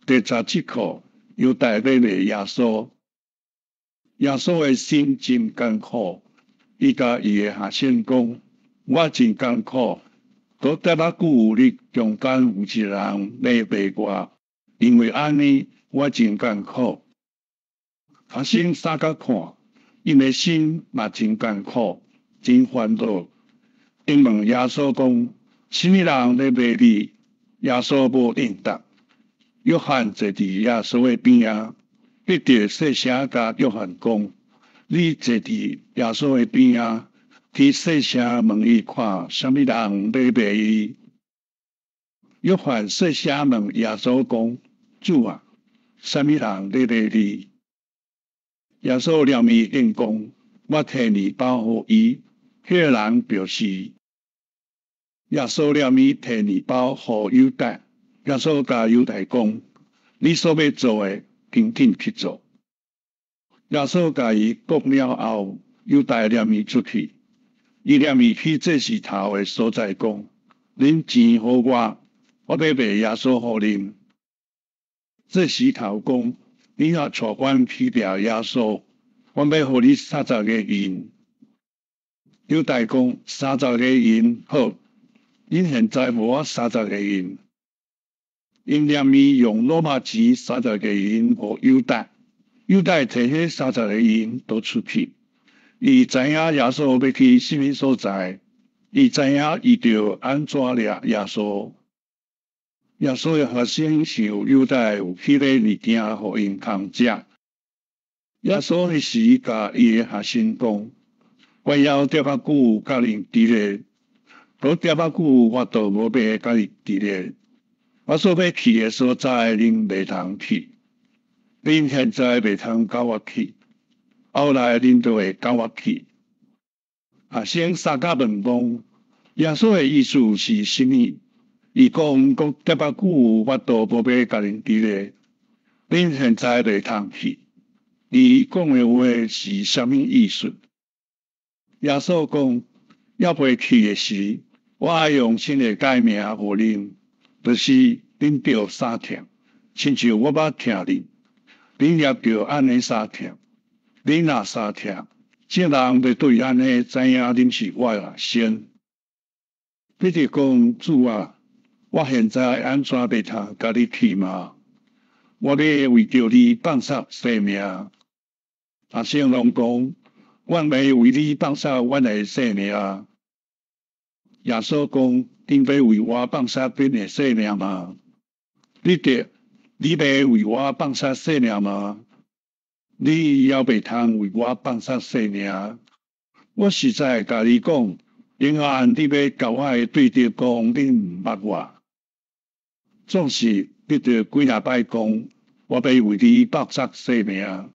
第十七課，猶大欲賣耶穌。耶穌的心真艱苦，伊共伊的學生講：我真艱苦，閣疊仔久恁中間有一个人欲賣我，因為按呢，我真艱苦。學生相佮看，𪜶的心嘛真艱苦，真煩惱。𪜶問耶穌講：啥物人咧賣你？耶穌無應答。約翰坐佇耶穌的邊仔，彼得細聲共約翰講：你坐佇耶穌的邊仔，去細聲問伊看，啥物人欲賣伊？約翰細聲問耶穌講：主啊，啥物人咧賣你？耶穌連面應講：我提麵包予伊，彼个人就是。耶穌連面提麵包予猶大，耶穌共猶大講：你所欲做的，緊緊去做。耶穌共伊講了後，猶大連面出去。伊連面去祭司頭的所在講：恁錢予我，我欲賣耶穌予恁。祭司頭講：你若帶阮去掠耶穌，阮欲予你三十个銀。猶大講：三十個銀好，恁現在予我三十个銀。𪜶連面用羅馬錢三十个銀予猶大，猶大提彼三十个銀就出去。伊知影耶穌欲去啥物所在，伊知影伊著按怎掠耶穌。耶穌的學生想猶大有彼個物件予𪜶通食。耶穌彼時共伊的學生講：我猶疊仔久共恁佇咧，閣疊仔久我就無欲共恁佇咧。我所欲去的所在，恁袂通去。恁現在袂通佮我去，後來恁就會佮我去。學生相佮問講：耶穌的意思是啥物？伊講閣疊仔久，我都無欲共恁佇咧。恁現在袂通去。伊講的話是啥物意思？耶穌講：猶未去的時，我愛用新的誡命予恁，就是恁著相疼，親像我捌疼恁，恁也著按呢相疼。恁若相疼，眾人欲對按呢知影恁是我的學生。彼得講：主啊，我現在按怎袂通佮你去嗎？我欲為著你放捨性命。學生攏講：阮欲為你放捨阮的性命。耶穌講：恁欲為我放捨恁的性命嗎？彼得，你欲為我放捨性命嗎？你猶袂通為我放捨性命。我實在共你講，永遠你欲共我的對著講，你毋捌我。總是彼得幾若擺講，我欲為你放捨性命。